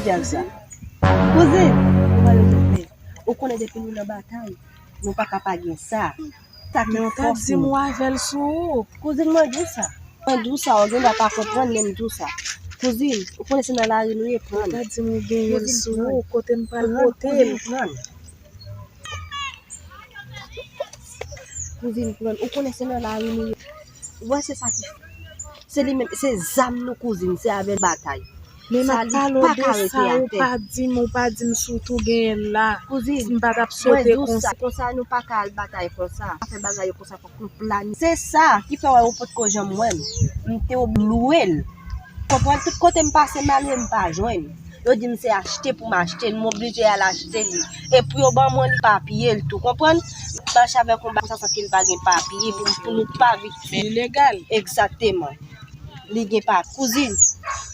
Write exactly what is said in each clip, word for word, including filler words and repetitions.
Djab sa. Kouzin, ou pa bezwen pè. Ou konnen depi nou nan batay, nou pa ka pa gen sa. Sa ki fòs nou. Men w pa di m w avè l sou ou. Kouzin, mwen di w sa. Mwen di w sa, ou gen dwa pa konprann, men m di w sa. Kouzin, ou konnen se nan lari nou ye, pran. Ou pa di m ou genyen l sou ou, kote m pral pote l. Kouzin, pran. Kouzin, pran. Ou konnen se nan lari nou ye. Ou wè se sa ki, se li menm, se zam nou kouzin, se avè l batay. Men m ap pale w de sa, ou pa di m, ou pa di m si w tou genyen l la. Kouzin, si m pa t ap sote konsa. Konsa nou pa ka al batay konsa. Pa fè bagay yo konsa, fòk nou planifye. Se sa ki fè w wè ou potko janm wè m. M te oblije lwe l. Konprann, tout kote m pase m al lwe m pa jwenn. Yo di m se achte pou m achte l, m oblije al achte li. E pou yo ban mwen li, papye l tou, konprann? M mache avèk yon bagay konsa san ke l pa gen papye pou, pou nou pa viktim. Men li legal. Egzakteman. Li gen papye. Kouzin,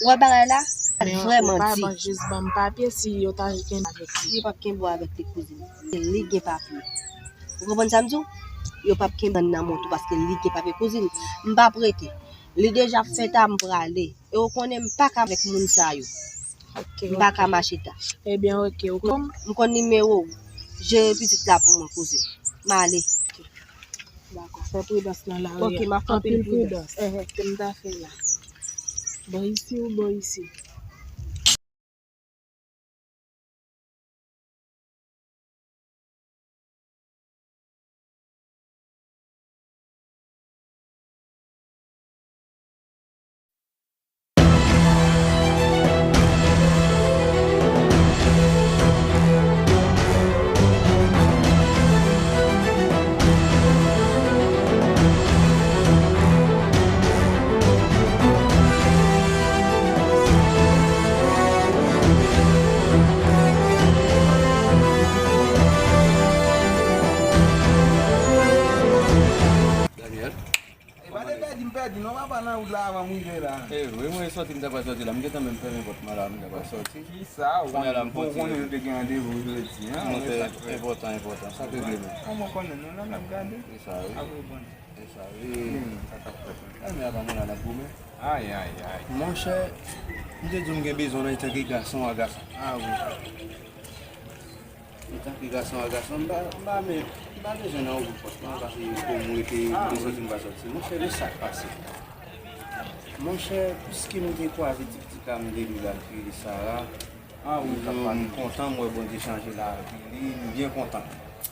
ou wè bagay la? Men ou pa ban, jis ban m papye si yo ta kenbe avèk li. Yo p ap kenbe w avèk li, kouzin. Li gen papye. Ou konprann sa m di w? Yo p ap kenbe nan men w tou paske li gen papye, kouzin. M p ap rete. Li deja fèt a m prale. E ou konnen m pa ka avèk moun sa yo. Ok, m pa ka mache ta. Ebyen, ok, ou konn. M konn nimewo w. Jere pitit la pou mwen, kouzin. M ale. Dakò, fè pridans nan lari a. Ok, m ap fè anpil pridans. Ehè. Ke m ta fè la. Bò isi ou bò isi? Daniel. E pa te pèdi m pèdi non, papa, nan wout la avan m rive la. E wi, mwen sòti, m ta pral sòti la. M gentan menm fèmen pòt mwen la, m ta pral sòti. Kisa? Ou konnen la, m poko konnen nou te gen randevou jodi, en? Mwen fè enpòtan, enpòtan. Sa k regle menm? Kòman w konnen nou la, n ap gade. E sa, wi. Apre, bon. E sa, wi. Sa k ap fèt, wi. E, men apa mwen la, n ap goumen. Ay, ay, ay. Monchè, m te di w m gen bezwen w antanke gason a gason. A, wi. Antanke gason a gason, m pa, m pa men, m pa bezwen nan ouvri pòt lan, paske pou m rete, m te sòti, m pa sòti. Monchè, men sa k pase. Monchè, piske m te kwaze ti pitit la, m te di l al kriye Sara. A wi, m kontan, m wè Bondye chanje lavi li, m byen kontan.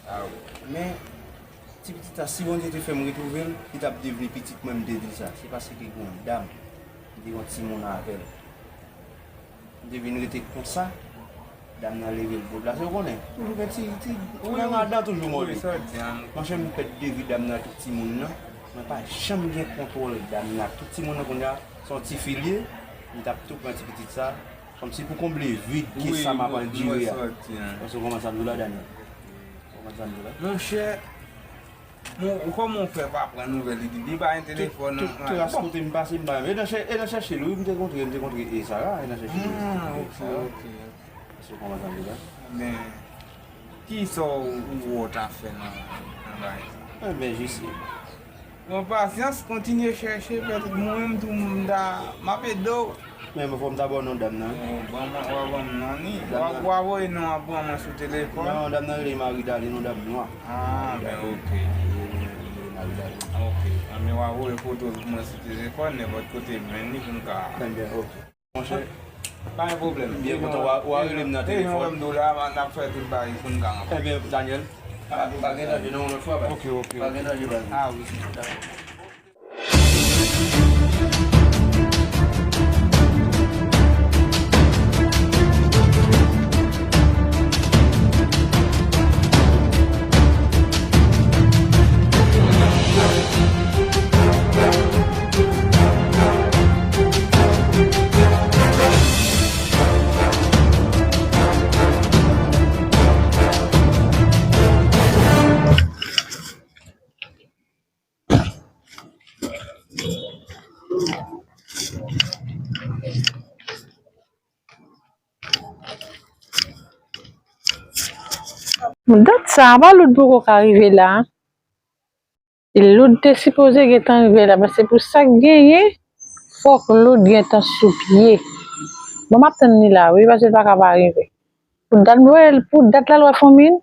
A wi. Men, ti pitit la, si Bondye te fè m retwouve l, li t ap devni pitit mwen, m te di l sa. Se paske gen yon dam, m te gen yon timoun avè l. M te vin rete konsa, dam nan leve l deplase. Ou konnen, toujou gen ti, ti, wi, nan madan toujou mòde. Monchè, m pèd de vi dam nan ak tout timoun nan. Mwen pa janm gen kontwòl dam nan ak tout timoun nan. Kounye a, se yon tifi l ye, m t ap tou pran ti pitit sa, kòmsi pou konble vid ke sa m ap andire a. Èske w konprann sa m di w la, Daniel? Ou konprann sa m di w la? Monchè, Bon, kòman w fè pa pran nouvèl li? Li pa gen telefòn, non? Tout, tout ras kote m pase, m pa menm. E nan chè-, e nan chèche l, wi, m te kontre, m te kontre e Sara, e nan chèche l, wi. Ah, ok, ok. Èske w konprann sa m di la? Men, kisa w, ou wè w ta fè nan, nan bagay sa? Enben, jis. Pran pasyans, kontinye chèche, pètèt mwen menm tou, m ta, m ap ede w. Men, men fò m ta ba w non dam nan. Bon, ban mwen, w a ban m non li. W a, w a voye non an ban mwen sou telefòn. Non, dam nan rele Marie Darlene, yon dam nwa. Ah, ben, ok. Rele Marie Darlene. Ok. Anben, w a voye foto l pou mwen sou telefòn, nenpòt kote m jwenn li pou m ka. Enben, ok. Monchè, pa gen pwoblèm. M byen kontan, w a, w a rele m nan telefòn. E jan w wè m di w la, n ap fè tout bagay pou n ka rankontre. Enben, Daniel, pa, pa gen danje non, yon lòt fwa, baz. Ok, ok, ok. Pa gen danje, baz. Ah, wi. Dakò. Dat sa, apa Loud poko ka rive la? Loud te sipoze gentan rive la, paske pou sa k genyen, fòk Loud gentan sou pye. Bon, m ap tann li la, wi, paske l pa ka pa rive. Pou dat, pou dat la, l wè fanmi l.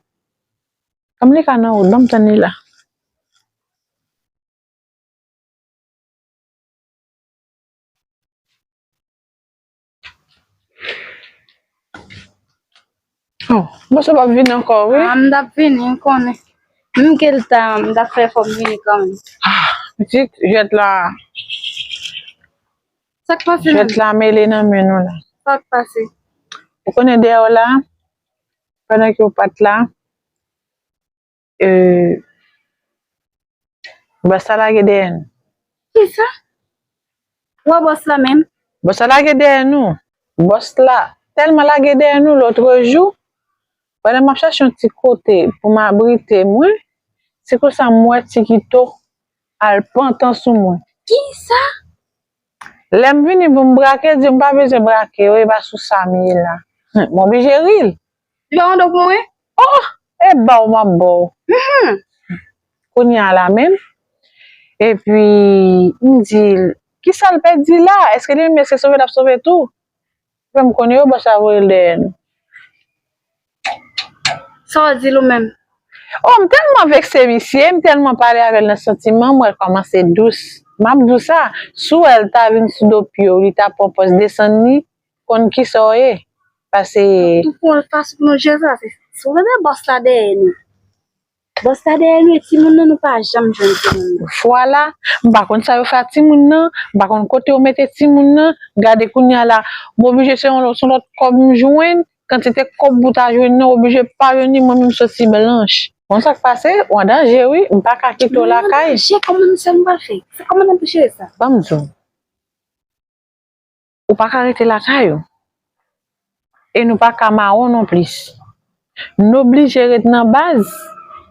Kòm li ka nan wout, ban m tann li la. Oh, bon, sa p ap vini ankò, wi. Ah, m t ap vini, m konnen. Menm ke l ta, m t ap fè fò m vini kanmenm. Ah, pitit, jwèt la. Sa k pase menm? Jwèt la mele nan men nou la. Sa k pase? Ou konnen dèyè w la, pandan ke w pa t la, e, bòs la lage dèyè nou. Kisa? Ou wè bòs la menm? Bòs la lage dèyè nou. Bòs la tèlman lage dèyè nou lòtrejou, pandan m ap chache yon ti kote pou m abrite mwen, se konsa m wè Tikito al pantan sou mwen. Kisa? Lè m vini pou m brake, di m pa bezwen brake, yo, e pa sou sa m ye la. Hum, m oblije ri l. Li pa mande w pou mwen? Oh! E ba w m ap ba w. Mhm. Kounye a la menm. Epi, m di l, kisa l pèdi la? Èske li menm, èske sove l ap sove tou? Fè m konnen yo, bòs la voye l dèyè nou. Sa w di l ou menm? Oh, m tèlman vekse misye, m tèlman pale avè l nan santiman, m wè l kòmanse dous. M ap di w sa, si w wè l ta vin sou do pye w, li ta pran pòz desann li, konn kisa w ye. Pase. Tout pou yon fason pou nou jere sa, se, si w wè bòs la dèyè nou. Bòs la dèyè nou, e timoun nan, nou pa janm jwenn timoun nan. Vwala, m pa konn sa yo fè a timoun nan, m pa konn kote yo mete timoun nan. Gade kounye a la, m oblije se yon lòt, se yon lòt kòb m jwenn, kantite kòb ou ta jwenn nan, oblije pa jwenn li, mwen menm soti blanch. Bon, sa k pase, ou an danje, wi, m pa ka kite w lakay. Danje, kòman sa nou pral fè? Sa, kòman n ap jere sa? Ban m di w. Ou pa ka rete lakay ou. E nou pa ka mawon non plis. Nou oblije ret nan baz.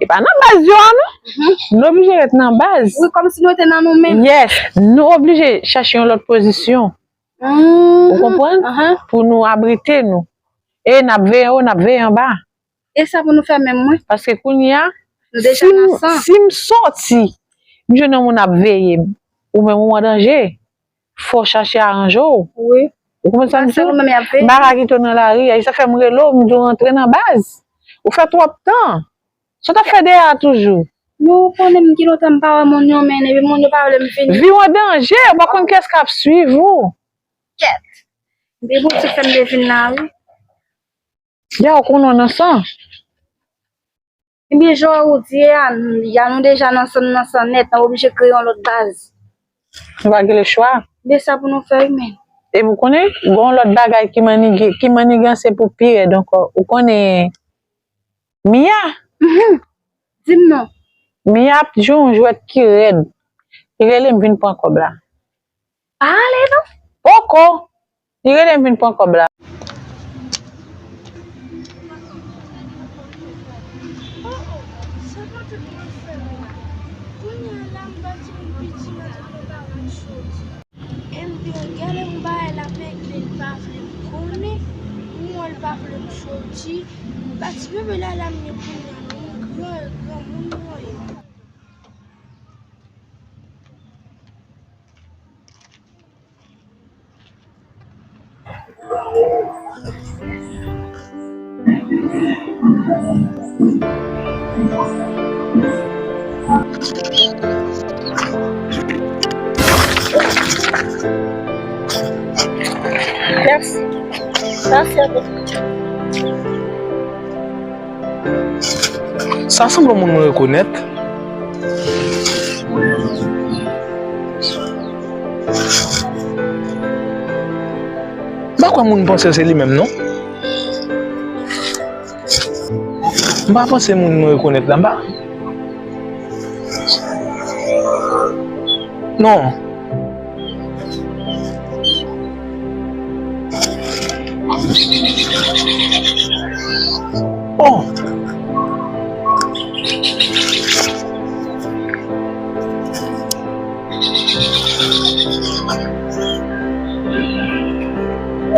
E pa nan baz yo a non. Mhm. Nou oblije ret nan baz. Wi, kòmsi nou te nan nou menm. Yes. Nou oblije chache yon lòt pozisyon. Mhm. Ou konprann? Ahan. Pou nou abrite nou. E n ap veye anwo, n ap veye anba. E sa pou nou fè menm mwen? Paske kounye a, nou deja si m, nan san. Si m soti, m jwenn yon moun ap veye m, ou menm ou an danje, fò w chache aranje w. Wi. Ou konprann sa m di w? M pa ka kite w nan lari a, e sa fè m rele w, m di w rantre nan baz. Ou fè twòp tan. Sa w t ap fè dèyè a toujou? Nou konnen m gen lontan m pa wè moun yo, men epi moun yo pa vle m vini. Vi w an danje, ou pa konn kiyès k ap swiv ou. Kèt. Men Bondye fè m te vin la, wi. Ya, ou konnen w nan san. Ebyen, jan ou di a, ya nou deja nan san, nan san nèt, n ap oblije kreye yon lòt baz. Nou pa gen lechwa. Men sa pou nou fè, wi, men. E ou konnen, gen yon lòt bagay ki manige-, ki maniganse pou pi rèd ankò. Ou konnen Mia? Mhm. Di m non. Mia ap jwe yon jwèt ki rèd. Li rele m vin pran kòb la. Pa ale non. Poko. Li rele m vin pran kòb la. Oh, oh, sa pa te pral fè mwen. Kounye a la, m pa timoun piti, m ap pale m choti. Ebyen, gade yon bagay l ap regle, l pa vle m konnen. M wè l pa vle m soti. M pa ti bebe la, la m ye kounye a, non, m gran, granmoun mwen ye. Mèsi. Mèsi anpil. Sa sanble yon moun mwen rekonèt. M pa kwè moun panse se li menm, non. M pa panse moun mwen rekonèt la, m pa. Non. Oh!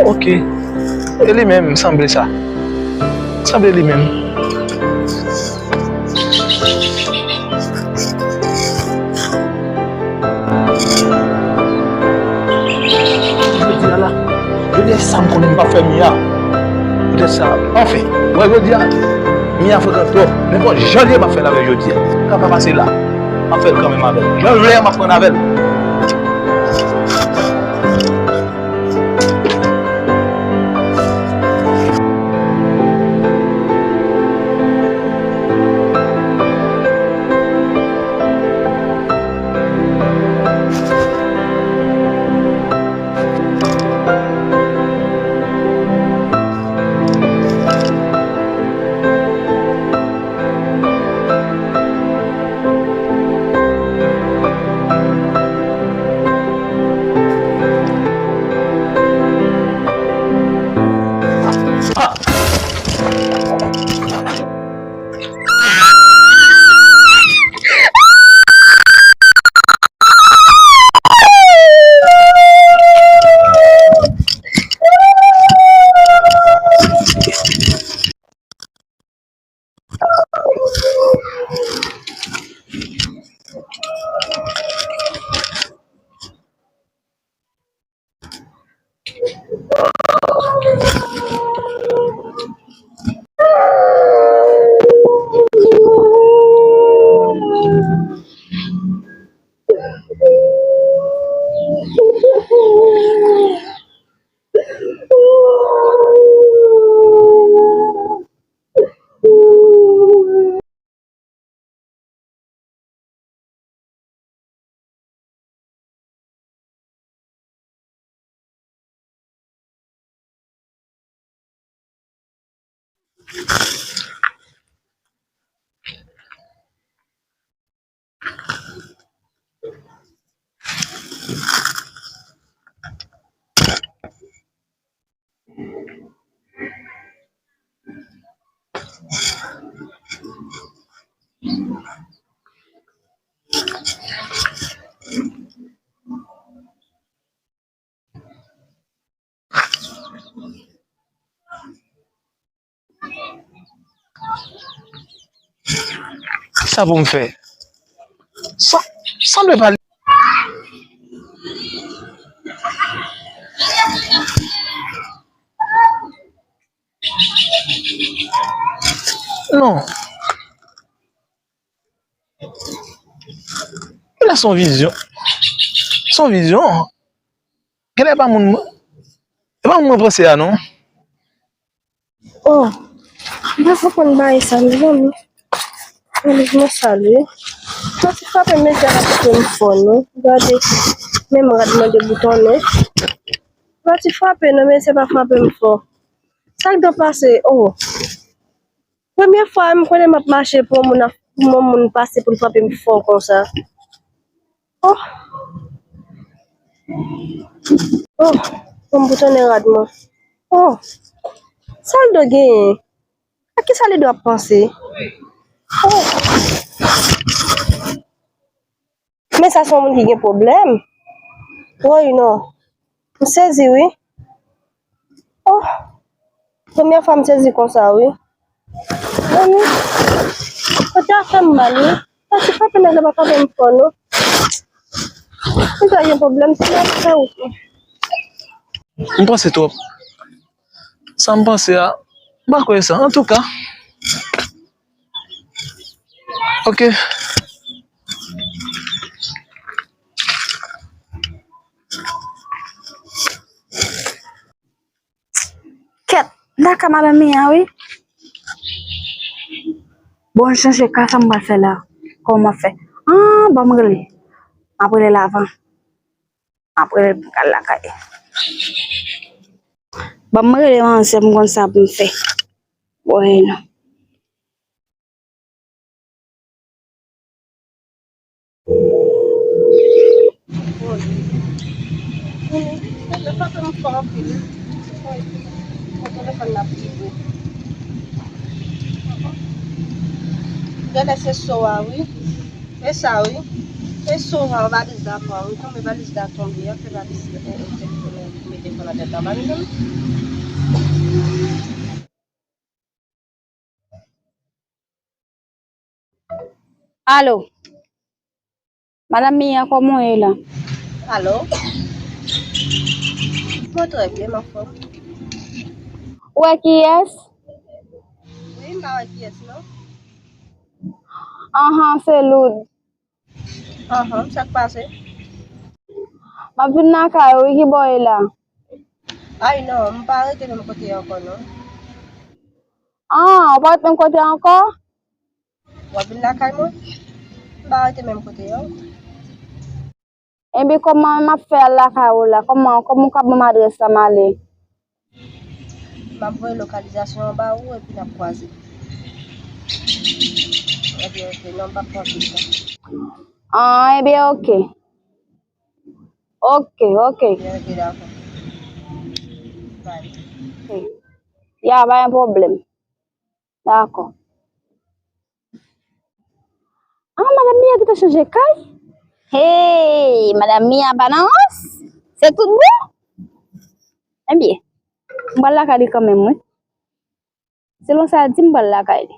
Ok. E li menm, sanble sa. Sanble li menm. Sa m konnen m p ap fè Mia. Poutèt sa, anfen, wè jodi a, Mia frekan twòp. Nenpòt jan l ye, m ap fè l avè l jodi a. Sa pa pase la, m ap fè l kanmenm avè l. Jan l vle a, m ap pran avè l. Sa pou m fè? Sa, sa m dwe pale? Non. Genlè se yon vizyon. Se yon vizyon. Genlè e pa moun mwen, e pa moun mwen panse a non. Oh, m pa konprann bagay sa, mezanmi. Mezanmi, sa li. Sa ti frape, mesye a frape m fò non. Gade, menm rad mwen deboutonnen. Sa ti frape non, mesye pa frape m fò. Sa k dwe pase? Oh. Premye fwa m konnen m ap mache pou yon moun ap, pou yon moun pase pou l frape m fò konsa. Oh. Oh. Pou m boutonnen rad mwen. Oh. Sa l dwe genyen? A kisa li dwe ap panse? Oh. Men sa se yon moun ki gen pwoblèm. Woy non. M sezi wi. Oh. Premyè fwa m sezi konsa wi. Mezanmi. Kote a fè m mal wi. Sa ti frape nèg la pa frape m fò non. M ta gen pwoblèm si m ap fè wout mwen. M panse twòp. Sa m panse a, m pa kwè sa. Antouka, ok. Kèt, m ta ka madanm Mia wi. Bon, m chanje ka, sa m pral fè la? Kòman m ap fè? Ah, ban m rele. M ap rele l avan. Apre, m pral lakay. Ban m rele manzè m konn sa pou m fè. Bwè non. Woy. Nèg la frape m fò anpil. Woy. Mwen telefòn nan ap vibre. Genlè se so a wi. E sa wi. E so a, valiz la pran wi. Tonbe valiz la tonbe. An fè valiz, e, e, telefòn nan mete fò nan tèt la. Valiz la. Alo. Madanm Mia, kòman w ye la? Alo. Mwen trè byen, m anfòm. Ou wè kiyès? Wi, m pa wè kiyès, non. Anhan, se Loud. Anhan, sa k pase? M ap vin lakay ou wi, ki bò w ye la? Ay non, m pa rete menm kote ankò non. Ah, ou pa rete menm kote ankò? W ap vin lakay mwen? M pa rete menm kote ankò. Ebyen, kòman m ap fè al lakay ou la? Kòman, kòman ou ka ban m adrès la m ale? M ap voye lokalizasyon an ba ou epi n ap kwaze. Ebyen, oke, non, m p ap pran anpil tan. Ah, ebyen, oke. Oke, oke. Ebyen, oke, dakò. Bye. Oke. Ya, pa gen pwoblèm. Dakò. Ah, madanm Mia gentan chanje kay? Hey, madanm Mia pa nan rans? Se tout bon? Ebyen, m pral lakay li kanmenm, wi. Selon sa l di, m pral lakay li.